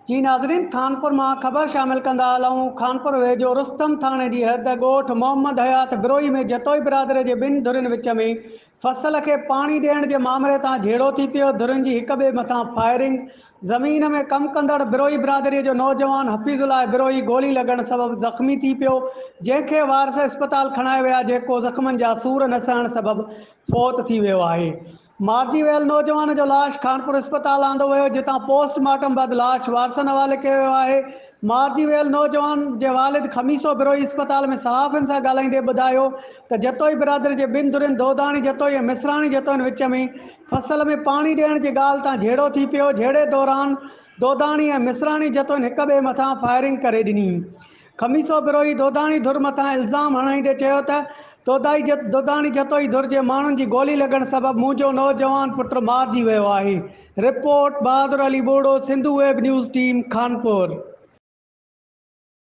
جي ناظرين خانپور مان خبر شامل ڪندا هلون خانپور ويجهو رستم ٿاڻي جي حد ڳوٺ محمد حيات بروهي ۾ جتوئي برادري جي ٻن ڌرين وچ ۾ فصل کي پاڻي ڏيڻ جي مامري تان جهيڙو ٿي پيو ڌرين جي هڪ ٻئي مٿان فائرنگ زمين ۾ ڪم ڪندڙ بروهي برادري جو نوجوان حفيظ الله بروهي گولي لڳڻ سبب زخمي ٿي پيو جنهن کي وارث اسپتال کڻائي ويا جيڪو زخمن جا سور نه سهڻ سبب فوت ٿي ويو آهي مارجي ويل نوجوان جو لاش خانپور اسپتال آندو ويو جتان پوسٽ مارٽم بعد لاش وارثن حوالي ڪيو ويو آهي. مارجي ويل نوجوان جي والد خميسو بروهي اسپتال ۾ صحافين سان ڳالهائيندي ٻڌايو ته جتوئي برادري جي ٻن ڌرين دوداڻي جتوئي ۽ مصراڻي جتوئين وچ ۾ فصل ۾ پاڻي ڏيڻ جي ڳالهه تان جهيڙو ٿي پيو جهيڙي دوران دوداڻي ۽ مصراڻي جتوئين هڪ ٻئي مٿان فائرنگ ڪري ڏني. خميسو بروهي دوداڻي ڌر مٿان الزام هڻائيندي چيو ته دودائي دوداڻي جتوئي ڌر جي ماڻهن جي گولي لڳڻ سبب منهنجو نوجوان پٽ مارجي ويو آهي، report, Bahadur Ali Bohro, Sindhu web news team, Khanpur.